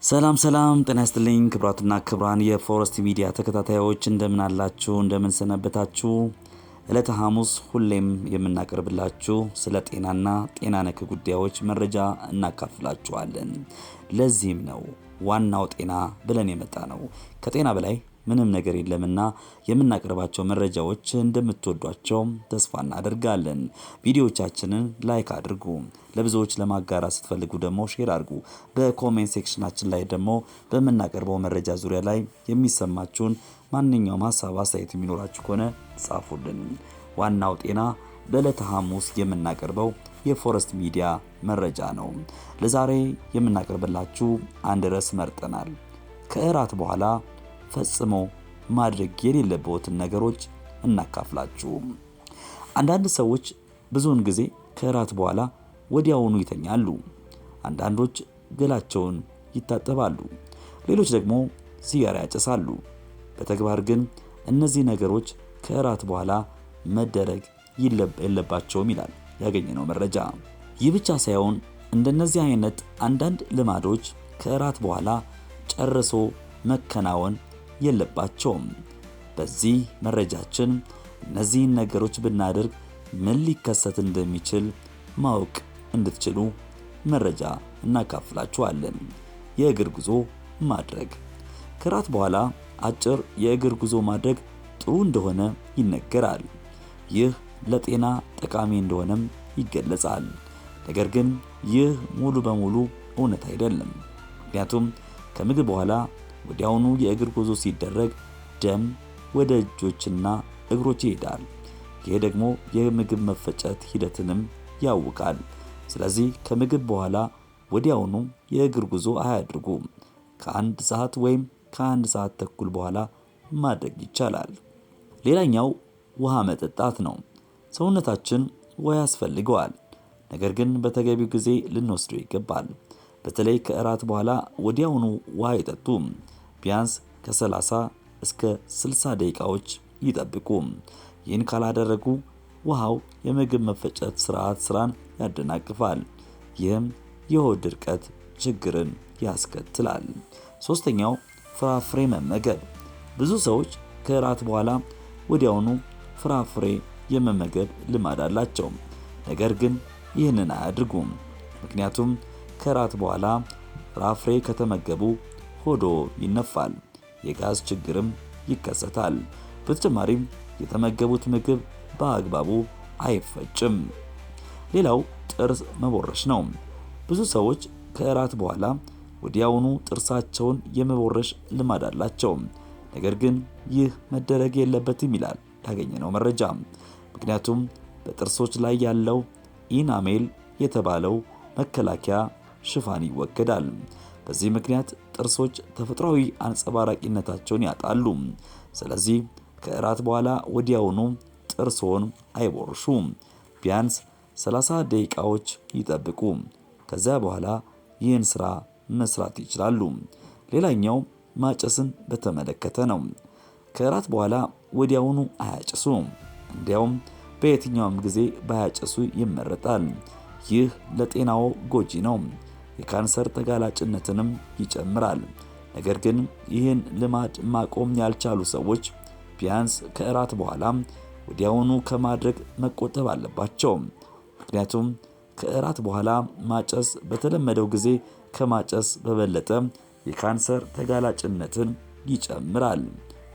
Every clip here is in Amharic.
ሰላም ሰላም፣ ጤና ይስጥልኝ ክቡራትና ክቡራን የፎረስት ሚዲያ ተከታታዮች፣ እንደምን አላችሁ? እንደምን ሰነበታችሁ? ዕለተ ሐሙስ ሁሌም የምናቀርብላችሁ ስለ ጤናና ጤና ነክ ጉዳዮች መረጃ እናካፍላችኋለን። ለዚህም ነው ዋናው ጤና ብለን የመጣነው። ከጤና በላይ ምንም ነገር የለምና የምናቀርባቸው መረጃዎች እንደምትወዷቸው ተስፋ እናደርጋለን። ቪዲዮቻችንን like አድርጉ። ለብዙዎች ለማጋራት ስትፈልጉ ደግሞ share አድርጉ። በ comment section ኣችን ላይ ደግሞ በምናቀርበው መረጃ ዙሪያ ላይ የሚሰማችሁን ማንኛውም ሀሳብ፣ አስተያየት የሚኖራችሁ ከሆነ ጻፉልን። ዋናው ጤና በዕለተ ሐሙስ የምናቀርበው የፎረስት ሚዲያ መረጃ ነው። ለዛሬ የምናቀርብላችሁ አንድ ርዕስ መርጠናል። ከእራት በኋላ ፈጽሞ ማድረግ የሌለብዎትን ነገሮች እናካፍላችሁ። አንዳንድ ሰዎች ብዙውን ጊዜ ከእራት በኋላ ወዲያውኑ ይተኛሉ። አንዳንዶች ገላቸውን ይታጠባሉ፣ ሌሎች ደግሞ ሲጋራ ያጨሳሉ። በተግባር ግን እነዚህ ነገሮች ከእራት በኋላ መደረግ የለባቸውም ይላል ያገኘነው መረጃ። ይህ ብቻ ሳይሆን እንደነዚህ አይነት አንዳንድ ልማዶች ከእራት በኋላ ጨርሶ መከናወን የለባቸውም። በዚህ መረጃችን እነዚህን ነገሮች ብናደርግ ምን ሊከሰት እንደሚችል ማወቅ እንድትችሉ መረጃ እናካፍላችኋለን። የእግር ጉዞ ማድረግ። ከራት በኋላ አጭር የእግር ጉዞ ማድረግ ጥሩ እንደሆነ ይነገራል። ይህ ለጤና ጠቃሚ እንደሆነም ይገለጻል። ነገር ግን ይህ ሙሉ በሙሉ እውነት አይደለም። ምክንያቱም ከምግብ በኋላ ወዲያውኑ የእግር ጉዞ ሲደረግ ደም ወደ እጆችና እግሮች ይሄዳል። ይሄ ደግሞ የምግብ መፈጨት ሂደትንም ያውካል። ስለዚህ ከምግብ በኋላ ወዲያውኑ የእግር ጉዞ አያድርጉ። ከአንድ ሰዓት ወይም ከአንድ ሰዓት ተኩል በኋላ ማድረግ ይቻላል። ሌላኛው ውሃ መጠጣት ነው። ሰውነታችን ውሃ ያስፈልገዋል። ነገር ግን በተገቢው ጊዜ ልንወስደው ይገባል። በተለይ ከእራት በኋላ ወዲያውኑ ውሃ ይጠጡ። ቢያንስ ከ30 እስከ 60 ደቂቃዎች ይጠብቁ። ይህን ካላደረጉ ውሃው የምግብ መፈጨት ስርዓት ስራን ያደናቅፋል። ይህም የሆድ ድርቀት ችግርን ያስከትላል። ሶስተኛው ፍራፍሬ መመገብ። ብዙ ሰዎች ከእራት በኋላ ወዲያውኑ ፍራፍሬ የመመገብ ልማድ አላቸው። ነገር ግን ይህንን አያድርጉም። ምክንያቱም ከራት በኋላ ፍራፍሬ ከተመገቡ ሆዶ ይነፋል፣ የጋዝ ችግርም ይከሰታል። በተጨማሪም የተመገቡት ምግብ በአግባቡ አይፈጭም። ሌላው ጥርስ መቦረሽ ነው። ብዙ ሰዎች ከእራት በኋላ ወዲያውኑ ጥርሳቸውን የመቦረሽ ልማድ አላቸው። ነገር ግን ይህ መደረግ የለበትም ይላል ያገኘነው መረጃ። ምክንያቱም በጥርሶች ላይ ያለው enamel የተባለው መከላከያ ሽፋን ይወገዳል። በዚህ ምክንያት ጥርሶች ተፈጥሯዊ አንጸባራቂነታቸውን ያጣሉ። ስለዚህ ከእራት በኋላ ወዲያውኑ ጥርስዎን አይቦርሹ። ቢያንስ 30 ደቂቃዎች ይጠብቁ። ከዚያ በኋላ ይህን ስራ መስራት ይችላሉ። ሌላኛው ማጨስን በተመለከተ ነው። ከእራት በኋላ ወዲያውኑ አያጭሱ። እንዲያውም በየትኛውም ጊዜ ባያጨሱ ይመረጣል። ይህ ለጤናው ጎጂ ነው። የካንሰር ተጋላጭነትንም ይጨምራል። ነገር ግን ይህን ልማድ ማቆም ያልቻሉ ሰዎች ቢያንስ ከእራት በኋላ ወዲያውኑ ከማድረግ መቆጠብ አለባቸው። ምክንያቱም ከእራት በኋላ ማጨስ በተለመደው ጊዜ ከማጨስ በበለጠ የካንሰር ተጋላጭነትን ይጨምራል።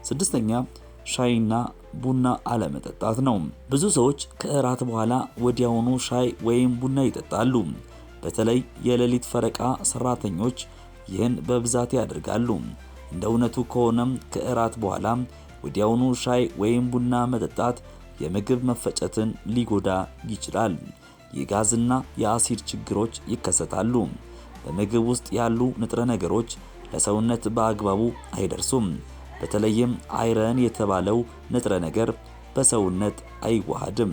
ስድስተኛ ሻይና ቡና አለመጠጣት ነው። ብዙ ሰዎች ከእራት በኋላ ወዲያውኑ ሻይ ወይም ቡና ይጠጣሉ። በተለይ የሌሊት ፈረቃ ሰራተኞች ይህን በብዛት ያደርጋሉ። እንደ እውነቱ ከሆነም ከእራት በኋላ ወዲያውኑ ሻይ ወይም ቡና መጠጣት የምግብ መፈጨትን ሊጎዳ ይችላል። የጋዝና የአሲድ ችግሮች ይከሰታሉ። በምግብ ውስጥ ያሉ ንጥረ ነገሮች ለሰውነት በአግባቡ አይደርሱም። በተለይም iron የተባለው ንጥረ ነገር በሰውነት አይዋሃድም።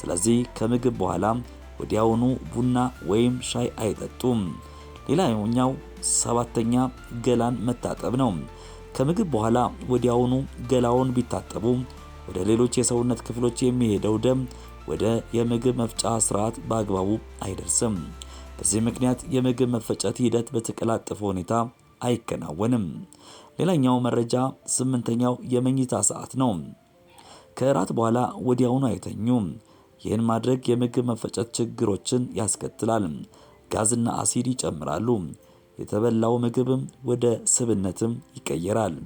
ስለዚህ ከምግብ በኋላ ወዲያውኑ ቡና ወይም ሻይ አይጠጡም። ሌላኛው ሰባተኛ ገላን መታጠብ ነው። ከምግብ በኋላ ወዲያውኑ ገላውን ቢታጠቡ ወደ ሌሎች የሰውነት ክፍሎች የሚሄደው ደም ወደ የምግብ መፍጫ ስርዓት በአግባቡ አይደርስም። በዚህ ምክንያት የምግብ መፈጨት ሂደት በተቀላጠፈ ሁኔታ አይከናወንም። ሌላኛው መረጃ 8ኛው የመኝታ ሰዓት ነው። ከእራት በኋላ ወዲያውኑ አይተኙም። ይህን ማድረግ የምግብ መፈጨት ችግሮችን ያስከትላል። ጋዝና አሲድ ይጨምራሉ። የተበላው ምግብም ወደ ስብነትም ይቀየራል።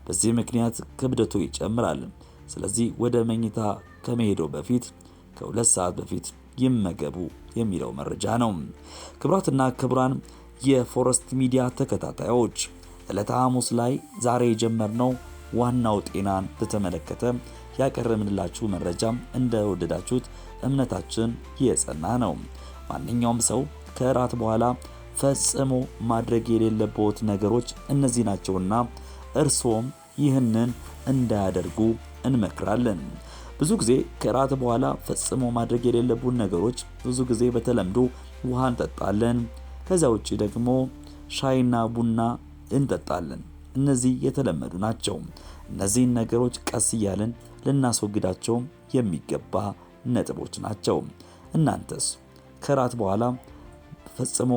በዚህ ምክንያት ክብደቱ ይጨምራል። ስለዚህ ወደ መኝታ ከመሄዶ በፊት ከ2 ሰዓት በፊት ይመገቡ የሚለው መረጃ ነው። ክቡራትና ክቡራን የፎረስት ሚዲያ ተከታታዮች፣ ዕለተ ሐሙስ ላይ ዛሬ የጀመርነው ዋናው ጤናን በተመለከተ ያቀረብንላችሁ መረጃ እንደወደዳችሁት እምነታችን የጸና ነው። ማንኛውም ሰው ከእራት በኋላ ፈጽሞ ማድረግ የሌለበት ነገሮች እነዚህ ናቸውና እርሶም ይህንን እንዳያደርጉ እንመክራለን። ብዙ ጊዜ ከእራት በኋላ ፈጽሞ ማድረግ የሌለብን ነገሮች፣ ብዙ ጊዜ በተለምዶ ውሃ እንጠጣለን። ከዛ ውጪ ደግሞ ሻይና ቡና እንጠጣለን። እነዚህ የተለመዱ ናቸው። እነዚህን ነገሮች ቀስ እያልን ልናስወግዳቸው የሚገባ ነጥቦች ናቸው። እናንተስ ከራት በኋላ ፈጽሞ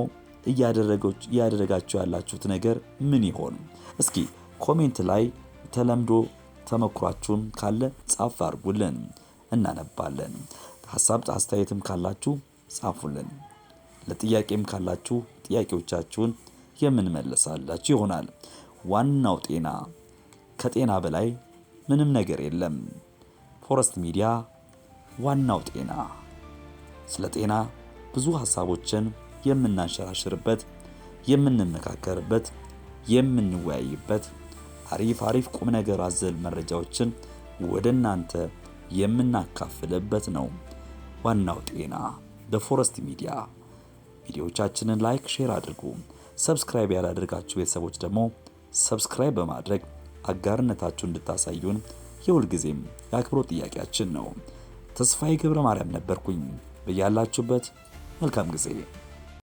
እያደረጋችሁ ያላችሁት ነገር ምን ይሆን? እስኪ comment ላይ ተለምዶ ተመክሯችሁን ካለ ጻፍ አድርጉልን፣ እናነባለን። ሐሳብ አስተያየትም ካላችሁ ጻፉልን። ለጥያቄም ካላችሁ ጥያቄዎቻችሁን የምንመልሳላችሁ ይሆናል። ዋናው ጤና፣ ከጤና በላይ ምንም ነገር የለም። ፎረስት ሚዲያ ዋናው ጤና፣ ስለ ጤና ብዙ ሐሳቦችን የምናንሸራሽርበት፣ የምንመካከርበት፣ የምንወያይበት፣ አሪፍ አሪፍ ቁም ነገር አዘል መረጃዎችን ወደ እናንተ የምናካፍልበት ነው። ዋናው ጤና በፎረስት ሚዲያ። ቪዲዮቻችንን like፣ share አድርጉ። Subscribe ያላደረጋችሁ ቤተሰቦች ደግሞ subscribe በማድረግ አጋርነታችሁን እንድታሳዩን የሁልጊዜም የአክብሮት ጥያቄያችን ነው። ተስፋዬ ገብረ ማርያም ነበርኩኝ። በያላችሁበት መልካም ጊዜ።